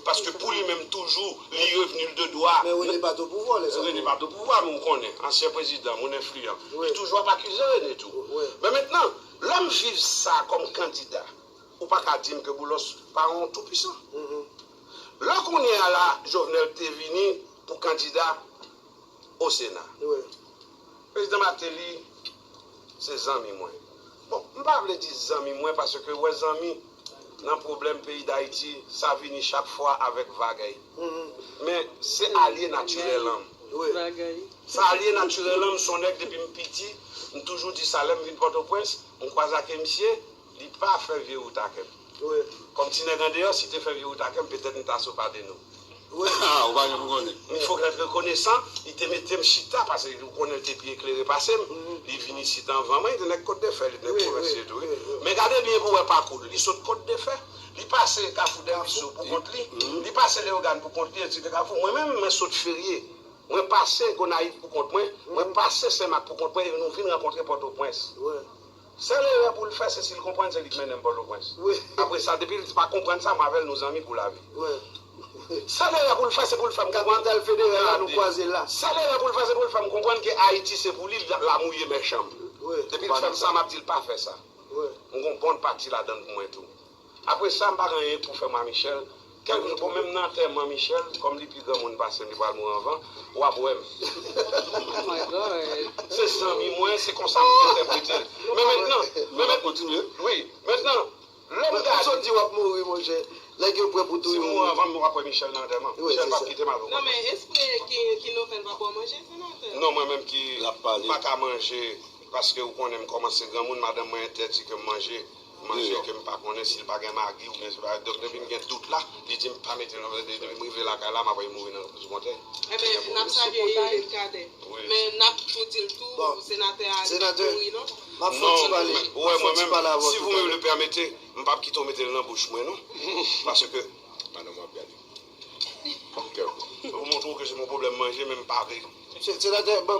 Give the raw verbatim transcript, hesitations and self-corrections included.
Paske pou li menm toujou, li revni l de dwa. Men René pa t o pouvwa lè sa. René pa t o pouvwa, men ou konnen, ansyen prezidan, moun enfliyan. Li toujou ap akize René tou. Men mentnan, lè m viv sa kòm kandida, ou pa ka di m ke Boulos pa yon toupwisan. Lè kounye a la, Jovenel te vini pou kandida o Sena. Prezidan Martelly se zanmi mwen. Bon, m pa vle di zanmi mwen paske wè zanmi nan pwoblèm peyi Dayiti, sa vini chak fwa avèk vagay. Men se alye natirèl an m. Sa alye natirèl an m, se yon nèg depi m piti, m toujou di sa lè m vin Pòtoprens, m kwaze ak misye, li pa fè vye wout ak m. Kòm ti nèg andeyò, si te fè vye wout ak m, petèt m ta sou pa de nou. Ah, ou pa gen pou konnen. Il faut être reconnaissant, li te mete m chita, paske ou konnen l te pi eklere pase m. Li vin isit anvan mwen, li te nèg Kòt de Fè, li te nèg pwovens li tou, wi. Men gade byen pou wè pakou l. Li sot Kòt de Fè, li pase Kafou Dèbiso pou kont li, li pase Leyogàn pou kont li, etsetera. Mwen menm, mwen sot Ferye. Mwen pase Gonayiv pou kont mwen, mwen pase Senmak pou kont mwen, e nou vin rankontre Pòtoprens. Sèl erè pou l fè, se si l konprann se li k mennen m Pòtoprens. Apre sa, depi l pa konprann sa, mwen avè l nou zanmi pou lavi. Sèl erè pou l fè, se pou l fè m konprann. Kapital federal la, nou kwaze la. Sèl erè pou l fè, se pou l fè m konprann ke Ayiti se pou li, l la mouye mèchan m. Depi l fè m sa, m ap di l pa fè sa. M gon bon pati ladan l pou mwen tou. Apre sa, m pa gen anyen pou fè mwa Michel. Kèlkeswa, bon, menm nan antèman Michel, kòm li pi granmoun pase m, li pral mouri anvan, w ap wè m. Se zanmi mwen, se konsa m entèprete l. Men mentnan, men mentnan, wi, mentnan, lè m gade. Ou sot di w ap mouri, monchè. Nèg yo prè pou touye w. Si m mouri anvan m, w ap wè Michel nan antèman. Michel p ap kite m al pou kont mwen. Non, men espre ki, ki Nouvèl p ap wè manje, senatè. Non, mwen menm ki pa ka manje, paske ou konnen m kòmanse granmoun, madanm mwen entèdi ke m manje. Manje ke m pa konnen si l pa gen magi oubyen se pa. Donk, depi m gen dout la, li di m pa mete l nan, depi m rive lakay la, m ap mouri nan sou kontèy. Ebyen, n ap salye Erik Cadet. Men n ap tou di l tou, senatè a li mouri non. M ap fè yon ti pale. Ou wè, mwen menm, si vous me le permettez, m p ap kite w mete l nan bouch mwen non. Paske, madanm w ap gade. Ou montre w ke se yon pwoblèm manje, men m pa vle. Senatè, ban